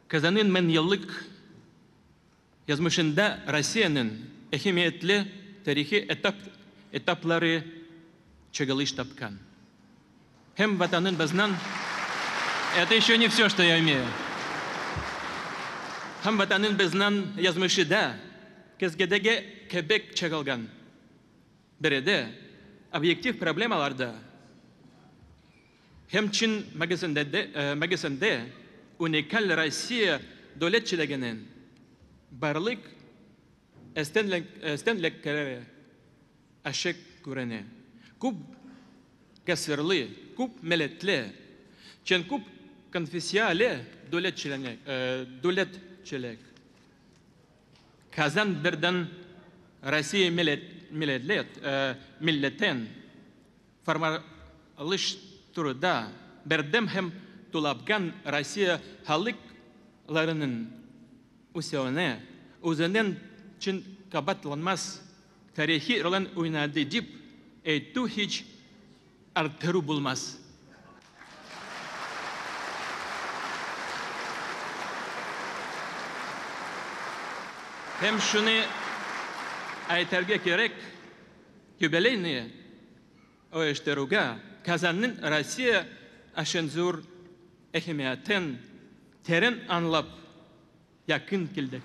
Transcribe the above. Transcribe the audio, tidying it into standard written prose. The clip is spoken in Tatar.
Kazan'ın 1000 yıllık yazmışında Rossiyanıñ ehemiyetli tarihiy etapları çağılış tapqan. Hem Vatanımıznıñ. Это еще не все, что я имею. Hem Vatanımıznıñ yazmışı da küzgüdeki kibi çağılğan. Birede obyektiv problemalarda hem çın manasında unikal Rossiya devletçiliginiñ barlıq üstünlikleri açıq körüne. Köp asırlı, köp milletli, çeñ köp konfessiyalı devletçilik. Kazan birdem Rossiya milletin formalaştıruvda birdem hem toplanğan Rossiya halqlarınıñ ösüvinde özüniñ çın qabaatlanmaz tarihiy rolün oynadı dep aytuv hiç arttıruv olmaz. Hem şunı aytarğa kerek, yubileyni uyuştıruvğa Kazannıñ Rossiya içün zor ehemiyetin teren añlap yaqın keldik.